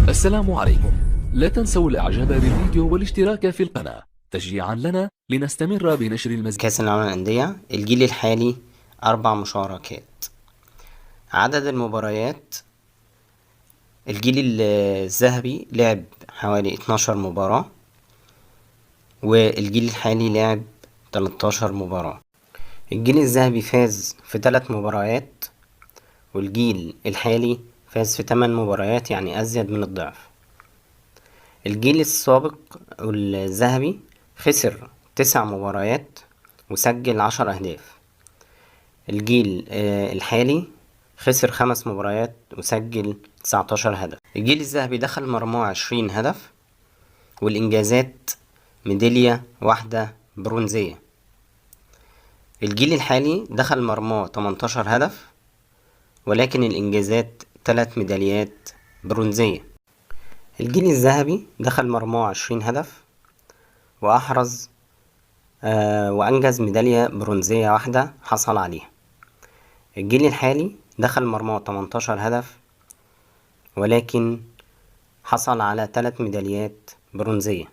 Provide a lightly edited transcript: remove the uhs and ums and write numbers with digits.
السلام عليكم. لا تنسوا الاعجاب بالفيديو والاشتراك في القناة تشجيعا لنا لنستمر بنشر المزيد. كأس العالم للأندية، الجيل الحالي 4 مشاركات. عدد المباريات: الجيل الذهبي لعب حوالي 12 مباراة، والجيل الحالي لعب 13 مباراة. الجيل الذهبي فاز في 3 مباريات، والجيل الحالي فاز في 8 مباريات، يعني أزيد من الضعف. الجيل السابق الذهبي خسر 9 مباريات وسجل 10 أهداف. الجيل الحالي خسر 5 مباريات وسجل 19 هدف. الجيل الذهبي دخل مرماه 20 هدف، والإنجازات ميدالية واحدة برونزية. الجيل الحالي دخل مرماه 18 هدف، ولكن الإنجازات 3 ميداليات برونزية. الجيل الذهبي دخل مرماه 20 هدف وأنجز ميدالية برونزية واحدة حصل عليها. الجيل الحالي دخل مرماه 18 هدف، ولكن حصل على 3 ميداليات برونزية.